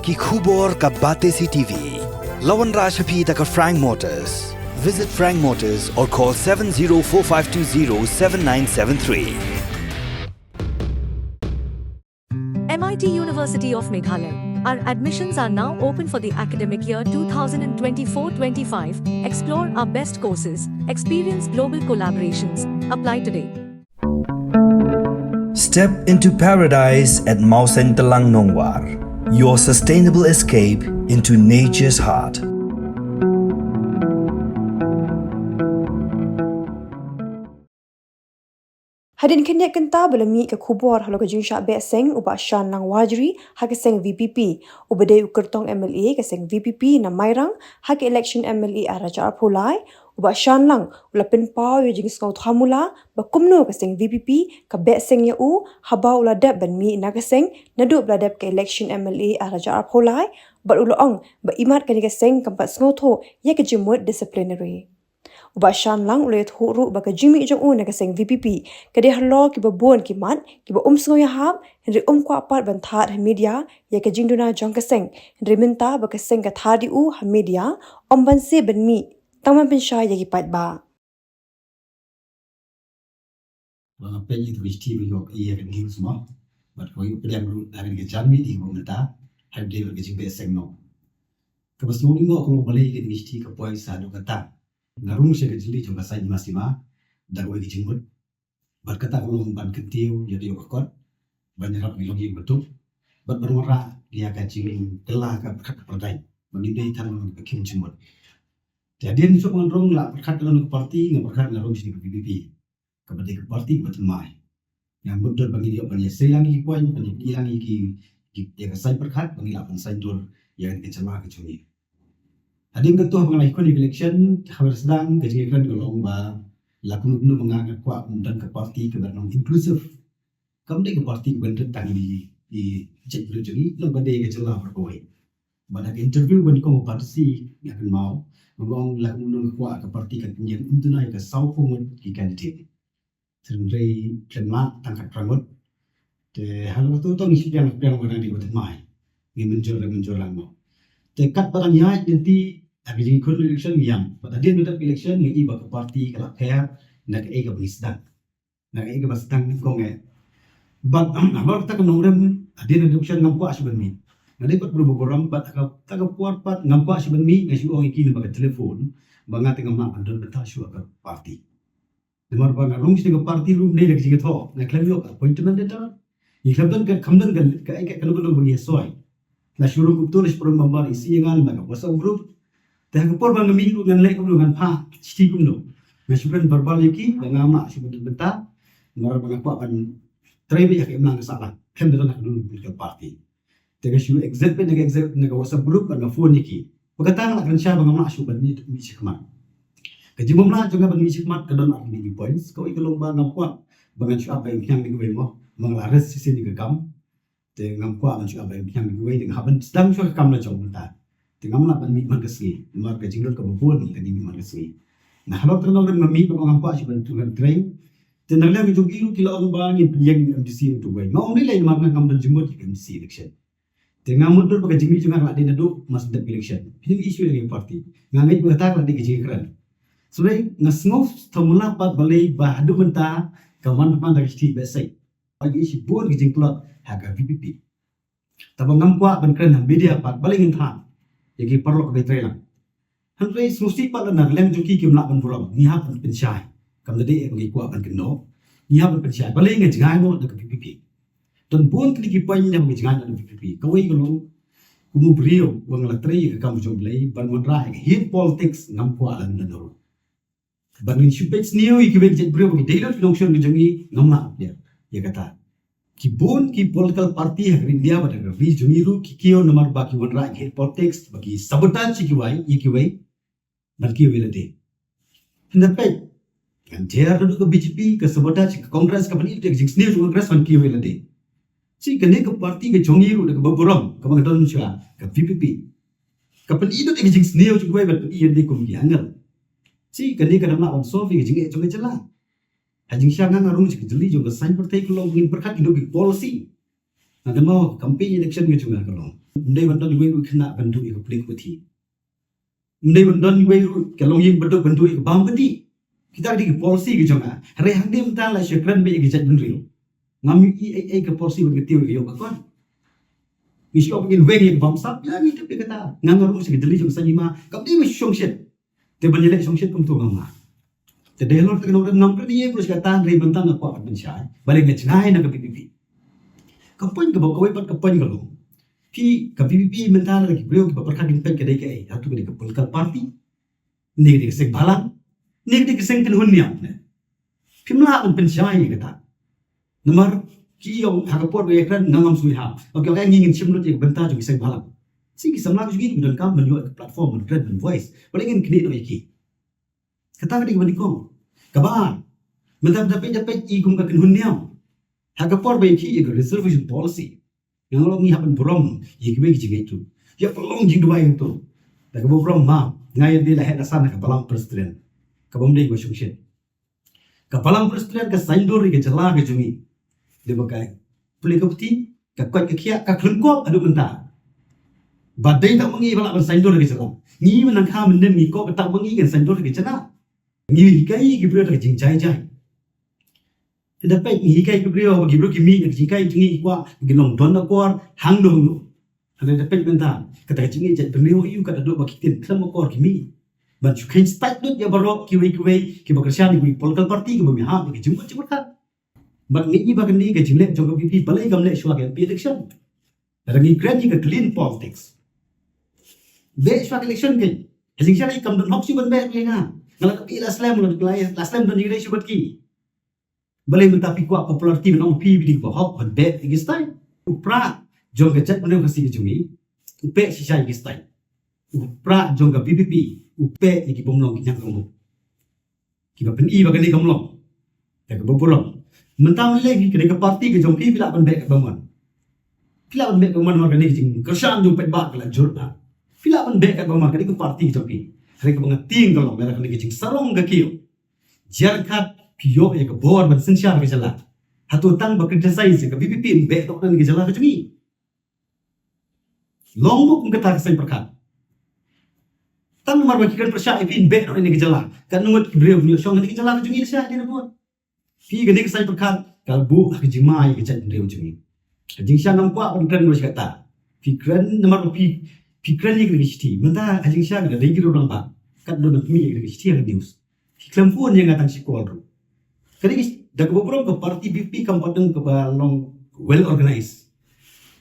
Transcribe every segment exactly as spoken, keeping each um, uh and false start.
Ki khubor ka Batesi T V. La wanrah sha phi da ka Frank Motors. Visit Frank Motors or call seven zero four five two zero seven nine seven three. M I T University of Meghalaya. Our admissions are now open for the academic year two thousand twenty-four twenty-five. Explore our best courses, experience global collaborations. Apply today. Step into paradise at Mawsyntelang Nongwar, your sustainable escape into nature's heart. Hadien khyndiat kynta ba la mih ka khubor halor ka jingshah beh seng u Bah Shanlang Warjri ha ka seng V P P, uba dei u kyrtong M L A ka seng V P P na Mairang ha ka election M L A ar hajar arphew lai, u Bah Shanlang u la pynpaw ïa ka jingsngewthuh mula ba kumno ka seng V P P ka beh seng ïa u haba u la dep ban mih na ka seng naduh ba la dep ka election M L A ar hajar arphew lai, bad u la ong ba imat kane ka seng kam pat sngewthuh ïa ka jingmut disciplinary. U Bah Shanlang u la ïathuh ruh ba ka jingmih jong u na ka seng V P P ka dei halor kiba bun ki mat kiba um sngew ïahap, hynrei um kwah pat ban thad ha media ïa ka jingduna jong ka seng, hynrei mynta ba ka seng ka thad ïa u ha media, ym ban sep ban mih tang ban pynshai ïa ki paidbah. Ba nga peit ïa ka university ba ïoh ïa ka news mo. Bad ka ïoh pdiang ruh ha ka janmiet ïa ka mynta. Hynrei ba ka jingbeh seng noh. Kaba sngewlyngngoh ka long balei ka university ka poi sa haduh kata. Nga rung sha ka jylli jong ka saiñ Hima Sima da kawei ka jingmut. Bad kata ka long ban kyntiew ïa ka ïoh ka kot, ban ïarap ïa ka longïing bynta, bad ban wanrah ïa ka jingkylla ka pyrkhat ka pyrthei. Ba ngin dei tang ka khim jingmut. Te hadien shuh ban rung la pyrkhat ka long ka party, nga pyrkhat nga rung sha ka V P P. Kaba dei ka party kaba thymmai. Nga mutdur ba ngin ïoh ban ïasei lang ïa ki point, ban ïoh lang ïa ki, ki, ïa ka saiñ pyrkhat, ba ngin lah ban saiñdur ïa ka jylla ka jong ngi. Hadien kata ba nga la ïakhun ïa ka election, haba sdang ka jingïakren ka long ba la kumno kumno ba nga kwah ban don ka party kaba long inclusive. Kam dei ka party kaba rit tang ïa ki, ïa ki jaitbynriew jong ngi, long ba dei ka jylla baroh kawei. Bad ha ka interview ba nyngkong ba party nga kynmaw ba nga ong la kumno nga kwah ka party kan pynïeng um duna ïa ka sawphew ngut ki candidate. Hynrei khlem lah tang khatphra ngut. Te halor kata to ngi shu pdiang pdiang ba dang dei ba thymmai. Ngi mynjur lang mynjur lang mo. Te katba dang ïaid lynti ha ka jingïakhun election ngi ïam. Bad hadien ba dep election ngi i ba ka party ka la pher na kaei kaba ngi sdang. Na kaei kaba sdang nyngkong eh. Bad halor kata ka nongrim hadien election ngam kwah shuh ban mih. Nga dei pat briew ba burom bad ha kata ka por pat ngam kwah shuh ban mih, nga shu ong ïa ki lyngba ka telephone ba nga te ngam lah ban don bynta shuh ha ka party. Namar ba nga rung sha ka party ruh ym dei da ka jingïathoh, nga khlem ïoh ka appointment letter. Ngi khlem don ka, khlem don ka, ka, ka, kano kano ba ngi ïasoi. La shu rung kumto, la shu pynrung bambar ïa nga lyngba ka WhatsApp group. Te ha ka por ba nga mih ruh ngan leh kumno, ngan phah shithi kumno. Nga shu kren verbal ïa ki ba ngam lah shuh ban don bynta. Namar ba nga kwah ban trei beit ha ka imlang ka sahlang. Khlem da don ha kano kano ka party. Te nga shu exit beit na ka exit na ka WhatsApp group bad nga phone ïa ki. Ba kata nga la kren sha ba ngam lah shuh ban mih, mih shakhmat. Ka jingbymlah jong nga ban mih shakhmat ka don ar tylli ki points. Kawei ka long ba ngam kwah ba ngan shu ap ba imphniang da kiwei mo. Ba nga la rest shisien ïa ka kam. Te ngam kwah ban shu ap ba imphniang da kiwei, te nga hap ban sdang shuwa ka kam la jong mynta. Te ngam lah ban mih man ka sngi. Namar ka jinglut kaba bun ka dei mih man ka sngi. Na halor kata ka nongrim nga mih bad ngam kwah shuh ban trei. Te na liang jong ki ruh ki la ong ba ngin pynïeng M D C utu uwei. Nga ong dei lei namar nga ngam don jingmut ïa ka M D C election. Te nga mutdur ba ka jingmih jong nga ka la dei naduh mas dep election. Phi ïohi shuh ïa ka party. Nga ngeit ba kata ka la dei ka jingkren. Shuh nga sngew tang mula pat balei ba haduh mynta ka wan pat da ka shithi beh seng. Ba ïohi shibun ka jingtlot ha ka V P P. Te ba ngam kwah ban kren ha media pat balei ngin thrang ïa ki paralok ba trei lang. Hynrei sngewsih pat lada na liang jong ki kim lah ban burom, ngi hap ban pynshai. Kam da dei ba ngi kwah ban kynnoh. Ngi hap ban pynshai. Balei nga jngai noh da ka V P P. Don bun tylli ki point ba nga jngai noh da ka V P P. Kawei ka long kum u briew ba nga la trei ïa ka kam jong U Blei ban wanrah ïa ka hit politics ngam kwah lada don ruh. Ban ngin shu peit sniew ïa kiwei ki jaitbynriew ba ki dei lut ki nongshun ki jong ngi ngam lah ban pynlong ïa kata. Ki bun ki political party ha ka ri India bad ha ka ri jong ngi ruh ki kiew namar ba ki wanrah ïa ka hit politics ba ki sabotage ïa kiwei ïa kiwei ban kiew ïa lade. Hynda peit ngan jer naduh ka B J P ka sabotage ka Congress ka pyni lut ïa ka jingsniew jong Congress ban kiew ïa lade. Shi kane ka party ka jong ngi ruh da kaba burom kaba nga don shuwa ka V P P. Ka pyni lut ïa ka jingsniew jong kiwei bad pyni ïa lade kum ki angel. Shi kane ka dang lah ban solve ïa ka jingeh jong ka jylla. Ha jingshisha nga nga rung sha ka jylli jong ka saiñ pyrthei ka long ngin pyrkhat ïa ki policy. Nga kynmaw campaign election ka jong nga ka long Ym dei ban don iwei ruh i khynnah ban duh ïa ka pule ka puthi. Ym dei ban don iwei ruh ka longïing ba duk ban duh ïa ka bam ka dih. Kita ki dei ki policy ki jong nga. Hynrei hangne mynta la shu kren beit ïa ka jaitbynriew. Ngam ïohi ei ei ka policy ban kyntiew ïa ka ïew ka kot. Ngi shu ong ba ngin weng ïa ka bamsap, ïa ngi tip ïa kata. Nga nga ruh sha ka jylli jong ka saiñ hima kam dei ban shongshit. Te ban ïaleh shongshit kumto ngam lah. Te dei halor kata ka nongrim ngam kren ei ei ba shu kata, hynrei mynta nga kwah ban pynshai. Balei nga jngai na ka VPP. Ka point kaba kawei pat ka point ka long, phi ka VPP mynta lada ki briew kiba pyrkhat kin peit ka dei kaei, hato ka dei ka political party, ne ka dei ka seng bhalang, ne ka dei ka seng kynhun niam ne. Phim lah ban pynshai ïa kata. Namar ki ong ha ka por ba ïakren nga ngam sngewthuh. Ba ki ong, eh, ngi ngin shim lut ïa ka bynta jong ki seng bhalang. Shi ki samla ki jong ngi ki donkam ban ïoh ïa ka platform ban kren ban voice. Balei ngin knieh noh ïa ki. Kata ka dei kaba nyngkong. Kaba ar, mynta da peit da peit i kum ka kynhun niam. Ha ka por ba ïa ki ïa ka reservation policy, nga ong ngi hap ban burom ïa kiwei ki jingngeit ruh. Ïa ka long jingduwai hangto. Da kaba burom ma nga ïa dei la heh la san ha ka balang president. Kaba ym dei kaba shongshit. Ka balang president ka saiñdur ïa ka jylla ka jong ngi. Dei ba ka pule ka puthi, ka koit ka khiah, ka khlem kob haduh mynta. Ba dei tang ma ngi ba lah ban saiñdur ïa ka jylla. Ngi mynta kha mynnin ngi kob ba tang ma ngi kan saiñdur ïa ka jylla. Ngi hikai ki briew da ka jingjai jai. Te da peit ngi hikai ki briew ba ki briew ki mih na ka jinghikai jong ngi, ki kwah kin long don akor hangno hangno. Hynrei da peit mynta kata ka jingïeit jaitbynriew aïu, ka da duh ba ki ktien khlem akor ki mih ban shu kheiñ stait lut ïa baroh kiwei kiwei kiba kyrshan ïa kiwei ki political party kiba mih hap ïa ka jingmut jingpyrkhat. Bad ngi i ba kane ka jingleh jong ka VPP balei kam leh shuwa ka MP election. Lada ngi kren ïa ka clean politics, beh shuwa ka election kein. Ka jingshisha kam don hok shuh ban beh ïa nga. Nga la dep ïa la slem, la la slem don ïa shuh bad ki. Balei mynta phi kwah popularity ban ong phi ba dei kiba hok ban beh ïa ki stait? U prah jong ka jaitbynriew Khasi ka jong ngi u peh shisha ïa ki stait. U prah jong ka VPP u peh ïa ki bym long ki ñiang ka mut. Kiba pyni ba kane kam long. Te kaba burom, mynta mynlei ka dei ka party ka jong phi, phi lah ban beh katba mon. Phi lah ban beh katba mon namar kane ka jingkyrshan jong u paidbah ka la jur bha. Phi lah ban beh katba mon, ka dei ka party ka jong phi. Hynrei kaba nga tieng ka long, lada kane ka jingsarong ka kiew, jia ryngkat phi ïoh ïa ka bor ban synshar ka jylla, hato tang ba criticize ïa ka VPP ym beh dohnud na ka jylla ka jong ngi? Long mo kum kata ka saiñ pyrkhat? Tang namar ba ki kren pyrshah ïa phi ym beh dohnud na ka jylla, katno ngut ki briew ban ïoh shong na ka jylla ka jong ngi lashai hadien ba bud? Phi kane ka saiñ pyrkhat ka buh ha ka jingma ïa ka jaitbynriew jong ngi. Ka jingshisha ngam kwah ban kren ruh shi katta. Phi kren namar ba phi, phi kren ïa kane ka shithi. Mynta ka jingshisha ka dei ki rangbah, katno nang pynmih ïa kane ka shithi ha ka news. Phi khlem phone ïa nga tang shi call ruh. Ka dei ki, da kaba burom ka party VPP kam pat dang kaba long well organized.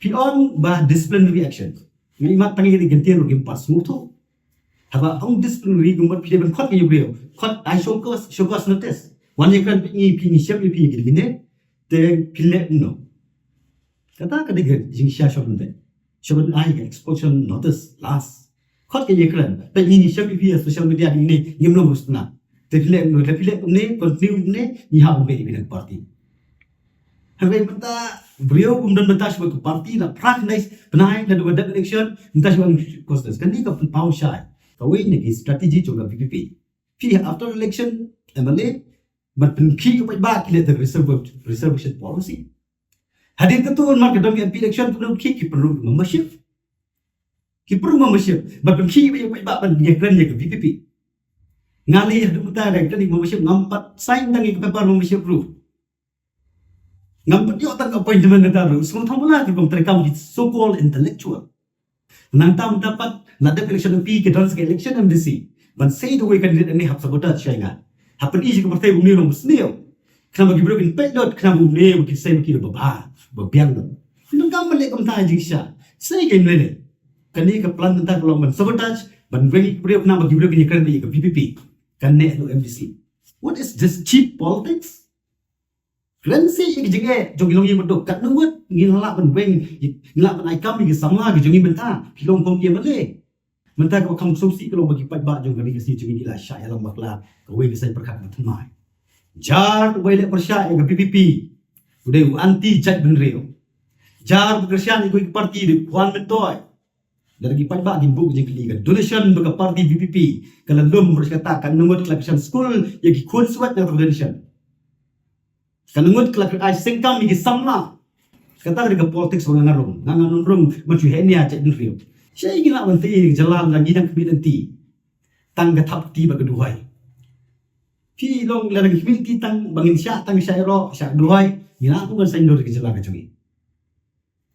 Phi ong ba disciplinary action. Nga imat tang ïa kane ka kyntien ruh kim pat sngewthuh. Haba ong disciplinary ka mut phi dei ban khot ïa u briew, khot, ai show cause, show cause notice. Wan ïakren bad ngi, phi, ngi shem ïa phi ïa kine kine, te phi leh kumno? Kata ka dei ka jingshisha shuwa ban beh. Shuwa ban ai ka expulsion notice last. Khot ka ïakren bad ngi, ngi shem ïa phi ha social media kine, ngim long ruh sngewthuh. Te phi leh kumno, te phi leh kumne, continue kumne, ngi hap ban beh ïa phi na ka party. Hynrei mynta briew kum don bynta shuwa ka party, la phra khyndai bnai la dep election, mynta shuwa ka contest. Kane ka pynpaw shai kawei na ki strategy jong ka VPP. Phi after election MLA, ban pynkhih ïa u paidbah ki leh da ka reserv-, reservation policy. Hadien katto namar ka don ka MP election, ki pynkhih, ki pynrung membership. Ki pynrung membership ban pynkhih ïa u paidbah ban ïakren ïa ka VPP. Nga lei haduh mynta da ka membership ngam pat sign tang ïa ka paper membership ruh. Ngam pat ïoh tang ka appointment kata ruh. Sngewthuh mo la ki bym treikam ki so called intellectual. Nangta mynta pat la dep election MP, ki don sa ka election MDC ban sei da uwei u candidate ne hap sabotage ïa nga. Hap pyni sha ka pyrthei ba une u long basniew. Khnang ba ki briew kin peit lut, khnang ba une ba kin sei ba ki ba bha, ba biang lut. Ki donkam ban leh kumta jingshisha. Sei kein lei lei. Kane ka plan mynta ka long ban sabotage, ban weng ïa ki briew khnang ba ki briew kin ïakren ïa ka VPP. Kane ka MDC. What is this cheap politics? Kren seh ïa ki jingeh jong ki longïing baduk, katno ngut ngi lah ban weng, ngi lah ban ai kam ïa ki samla ki jong ngi mynta ki long kum ki MLA. Mynta kaba kham sngewsih ka long ba ki paidbah jong ka ri Khasi jong ngi la shah ïalam bakla, kawei ka saiñ pyrkhat ba thymmai. Jar uwei leh pyrshah ïa ka VPP, u dei u anti jaitbynriew. Jar ba kyrshan ïa kawei ka party, u dei u khwan myntoi. Lada ki paidbah kin buh ka jingkylli, ka donation ba ka party VPP ka la lum, bad kata katno ngut ka la kyrshan skul ïa ki khun swet na ka donation. Katno ngut ka la ai sengkam ïa ki samla. Kata ka dei ka politics ba nga nga rung, nga nga nongrung, man shu heh nia jait bynriew. Shaei ngi lah ban tei ïa ka jylla lada ngi dang khmih lynti tang ka thap kti bad ka duhoi. Phi long lada ngi khmih lynti tang ba ngin shah tang shah ïaroh shah duhoi, ngi lah ban saiñdur ïa ka jylla ka jong ngi.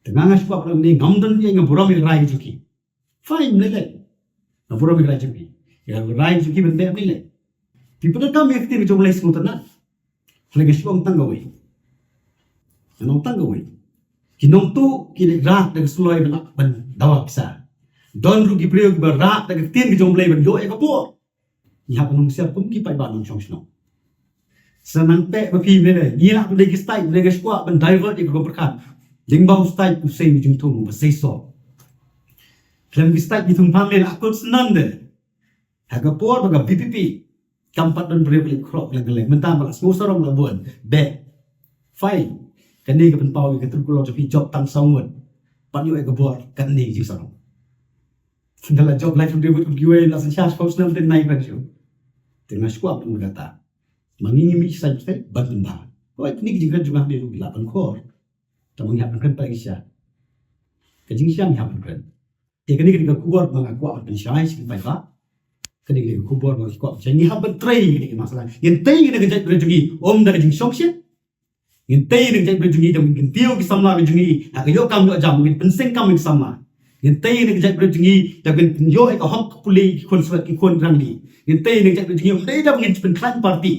Te nga nga shu kwah ban ong ne, ngam don ïa, nga burom ïa ka rai ka jong ki. Fine, lei lei. Nga burom ïa ka rai jong ki. Ïa ka rai jong ki ban beh, lei lei. Phi pyndonkam ïa ka ktien ka jong U Blei sngewtynnat. Hynrei nga shu ong tang kawei. Nga ong tang kawei. Ki nongtuh ki leit rah da ka sloi ban, ban dawa pisa. Don ruh ki briew kiba rah da ka ktien ka jong U Blei ban ïoh ïa ka bor. Ngi hap ban nongsiar kum ki paidbah nongshong shnong. Sa nang peit ba phi, lei lei, ngi lah ban dei ki state, lei, nga shu kwah ban divert ïa ka rukom pyrkhat. Lyngba u state u sei u jingthung ba seisoh. Khlem ki state ki thung pang, lei, la kut snan de. Ha ka por ba ka V P P kam pat don briew ba leit khroh kylleng kylleng, mynta ba la sngew sarong la bun. Beh. Fine. Kane ka pynpaw ïa ka True Colour jong phi, jop tang saw ngut. Pat ïoh ïa ka bor, kane ka jingsarong. Te la jop lai phew briew bad kiwei la synshar shiphew snem te nai kren shuh. Te nga shu kwah ban ong kata. Ma ngi ngi mih sha side side ban pynbha. Hooid, kine ki jingkren jong nga hangne ruh ki lah ban khor. Tangba ngi hap ban kren pat ki sha. Ka jingshisha ngi hap ban kren. Te kane ka dei ka khubor ba nga kwah ban pynshai sha ki paidbah. Kane ka dei ka khubor ba nga kwah ban pynshai. Ngi hap ban trei kane ka masala. Ngin tei kane ka jaitbynriew jong ngi ym da ka jingshongshit. Ngin tei ïa ka jaitbynriew jong ngi da ngin kyntiew ki samla ki jong ngi ha ka ïoh kam ïoh jam, ngin pynseng kam ïa ki samla. Ngin tei ïa ka jaitbynriew jong ngi da ngin ïoh ïa ka hok ka pule ki khun swet ki khun rangli. Ngin tei ïa ka jaitbynriew jong ngi ym dei da ngin pynkhlan party.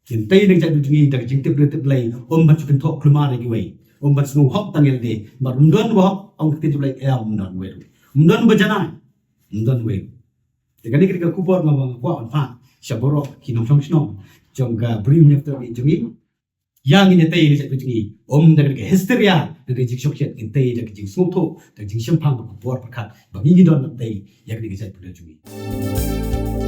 Ngin tei ïa ka jaitbynriew jong ngi da ka jingtip rit tip Blei, ym ban shu kynthoh kulmar ïa kiwei, ym ban sngew hok tang ïa lade. Namar ym don ba hok, ong ka ktien jong Blei, ym don wei ruh. Ym don ba janai, ym don wei ruh. Te kane ka dei ka khubor nga kwah ban phah sha baroh ki nongshong shnong jong ka Bri Hynñiewtrep jong ngi. Ïa ngin ïa tei ïa ka jaitbynriew jong ngi ym da ka dei ka hysteria, da ka dei ka jingshongshit, ngin tei da ka jingsngewthuh, da ka jingshemphang bad ka bor pyrkhat ba ngi ngi don ban tei ïa ka dei ka jaitbynriew jong ngi.